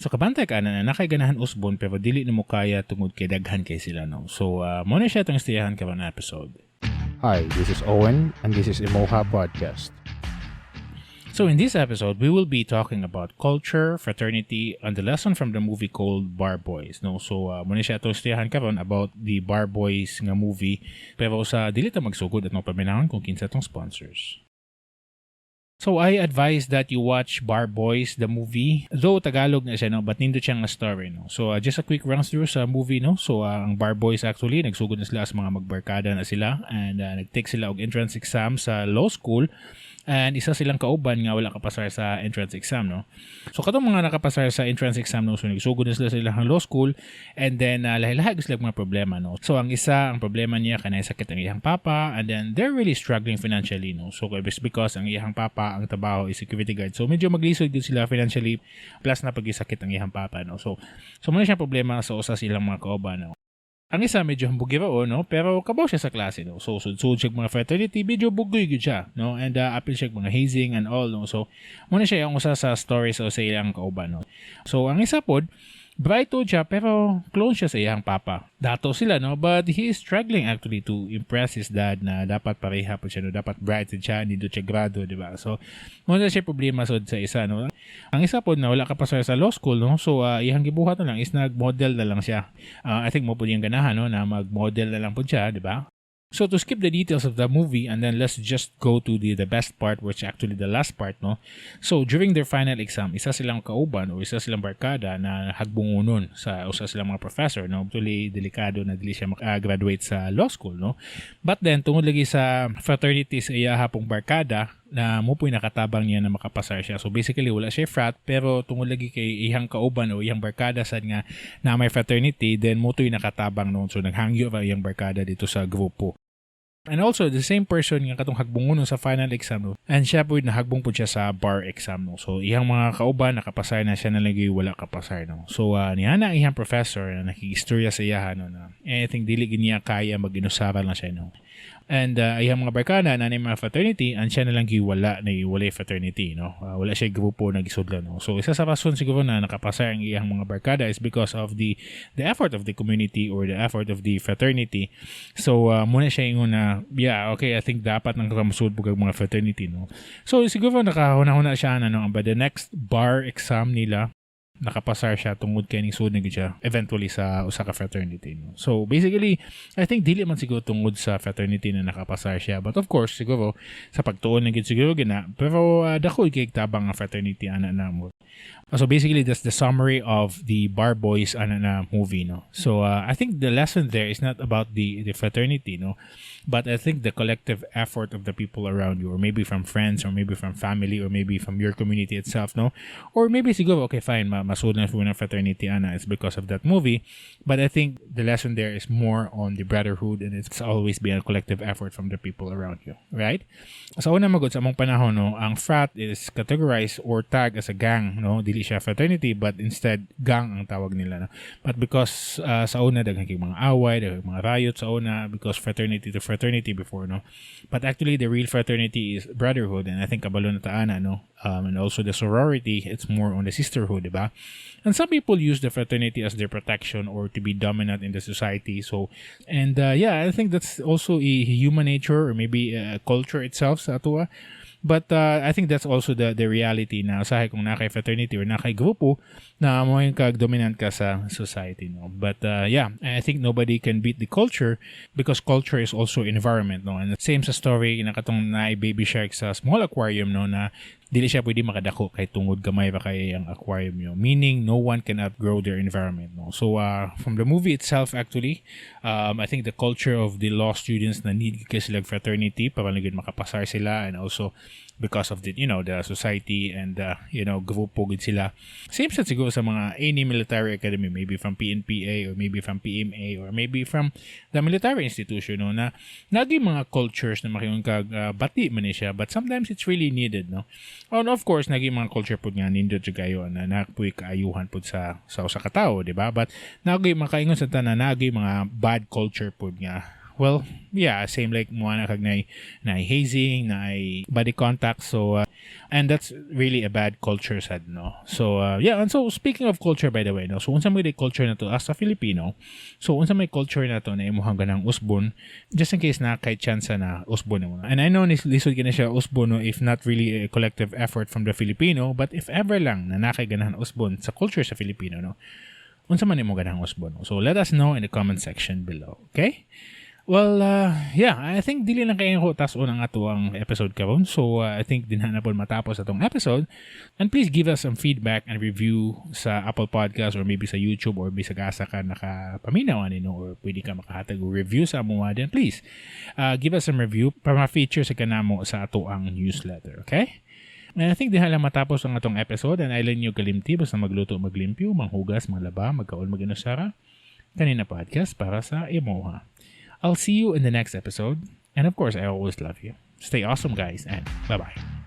So kabantay ka na nakay ganahan usbon pero dili nimo kaya tungod kay daghan kay sila no. So mo na siya tong istiyahan karon episode. Hi, this is Owen, and this is Imoha Podcast. So in this episode, we will be talking about culture, fraternity, and the lesson from the movie called Bar Boys. No, so muna siya itong istiyahan karon about the Bar Boys nga movie. Pero sa dili ta magsugod at mapaminahan kung kinsa tong sponsors. So I advise that you watch Bar Boys, the movie. Though Tagalog na siya, no, but nindot siya nga story. No? So just a quick run through sa movie. No? So ang Bar Boys actually, nagsugod na sila sa mga magbarkada na sila and nag-take sila og entrance exam sa law school. And isa silang kauban nga wala kapasar sa entrance exam, no? So katong mga nakapasar sa entrance exam, no, so nagsugod na sila sa ilang law school and then lahi-lahi sila mga problema, no? So ang problema niya kanay sakit ang iyang papa and then they're really struggling financially, no? So it's because ang iyang papa ang trabaho is security guard. So medyo maglisod din sila financially plus na pagisakit ang iyang papa, no? So muna siya problema sa usa silang mga kauban, no? Ang isa medyo hambugiro, no? Pero kabaw siya sa klase, no? So sud-sud siya mga fraternity, medyo bugoy gud siya, no? And apil siya mga hazing and all, no? So muna siya ang usa sa stories o sa iyang kauban, no? So ang isa pod, bright siya pero clone siya sa iyang papa. Dato sila, no? But he is struggling actually to impress his dad na dapat pareha po siya, no? Dapat bright siya, hindi siya grado, di ba? So muna siya problema sa isa, no? Ang isa po na wala ka pa sa law school, no? So iyang gibuhat na lang is nag-model na lang siya. I think mo po yung ganahan, no? Na mag-model na lang po siya, di ba? So to skip the details of the movie and then let's just go to the best part, which actually the last part, no? So during their final exam, isa silang kauban o isa silang barkada na hagbungunon sa usa silang mga professor, no? Actually delikado na dili siya makagraduate sa law school, no? But then tungod lagi sa fraternity sa iya hapong barkada na mo po'y nakatabang niya na makapasar siya. So basically wala siya frat pero tungod lagi kay iyang kauban o iyang barkada sad nga na may fraternity, then mo to'y nakatabang noon. So naghangyo ra iyang barkada dito sa grupo. And also, the same person nga katong hagbungon sa final exam, no? And siya po nahagbong po siya sa bar exam, no? So, iyang mga kauban, nakapasar na siya na lagi wala kapasar, no? So, niya na iyang professor na nakikistorya sa iya, no? Na anything dili niya kaya mag-inusaran lang siya, no? And iyang mga barkada na mga fraternity, and siya na lang wala fraternity, no? Wala siya grupo na gisudlan, no? So, isa sa rason siguro na nakapasar ang iyang mga barkada is because of the effort of the community or the effort of the fraternity. So, muna siya yung na, yeah, okay, I think dapat nang kamusud po mga fraternity, no? So, siguro nakahuna-huna siya na, no? But the next bar exam nila, nakapasar siya tungod kay ning sud na siya eventually sa usa ka fraternity, no? So basically I think dili man siguro tungod sa fraternity na nakapasar siya, but of course siguro sa pagtuon na gid siguro gina pero dako kay tabang nga fraternity ana na mo. So basically that's the summary of the Bar Boys ana na movie, no? So I think the lesson there is not about the fraternity, no, but I think the collective effort of the people around you, or maybe from friends, or maybe from family, or maybe from your community itself, no, or maybe siguro okay fine masud na ng fraternity ana it's because of that movie, but I think the lesson there is more on the brotherhood and it's always been a collective effort from the people around you, right? So una magud sa among panahon, no, ang frat is categorized or tag as a gang, no, dili siya fraternity but instead gang ang tawag nila, no? But because sa una daghang mga away, daghang mga riot sa una because fraternity to fraternity before, no, but actually the real fraternity is brotherhood, and I think kabalo na taana, no, and also the sorority, it's more on the sisterhood, diba? And some people use the fraternity as their protection or to be dominant in the society. So, and yeah, I think that's also a human nature or maybe a culture itself sa atua. But I think that's also the reality na usahay kung nakay fraternity or nakay grupo na mo yung kag-dominant ka sa society, no? But yeah, I think nobody can beat the culture because culture is also environment, no? And same sa story na katong na Baby Shark sa small aquarium, no, na dili siya pwede makadako kay tungod gamay ra kay ang aquarium nyo, meaning no one can outgrow their environment, no? So from the movie itself actually, I think the culture of the law students na need kay sila fraternity para lang makapasar sila, and also because of the the society and grupo gid sila. Same sa siguro sa mga any military academy, maybe from PNPA or maybe from PMA or maybe from the military institution, no, na nagi mga cultures na makiyon kag bati man siya, but sometimes it's really needed, no. And of course nagi mga culture pud nga nindot jud kayo na napuy kaayuhan pud sa usa ka tawo, di ba? But nagi makaingon sa tanan nagi mga bad culture pud nga Well, yeah, same like mo na kag na hazing, na body contact. So, And that's really a bad culture sad, no? So, and so speaking of culture, by the way, no? So, unsa may culture na to as a Filipino, so unsa may culture na to na imuhang ganang usbon, just in case na kay chance na usbon mo. And I know lisod gina siya usbon, no, if not really a collective effort from the Filipino, but if ever lang na nakay ganahan usbon sa culture sa Filipino, no? Unsa man imo ganang usbon. No? So, let us know in the comment section below, okay? Well, I think dili lang kayo ko tas-on ang ato ang episode karon. So, I think din na po matapos atong episode. And please give us some feedback and review sa Apple Podcast or maybe sa YouTube or bisag asa ka nakapaminaw ani no or pwede ka makahatag review sa amuha din. Please, give us some review para ma-feature sa kanamo sa ato ang newsletter, okay? And I think din lang matapos ang atong episode and I nyo kalimti basta magluto, maglimpyo, manghugas, maglaba, magkaon, mag-inusara. Kanina podcast para sa Imoha. I'll see you in the next episode. And of course, I always love you. Stay awesome, guys, and bye-bye.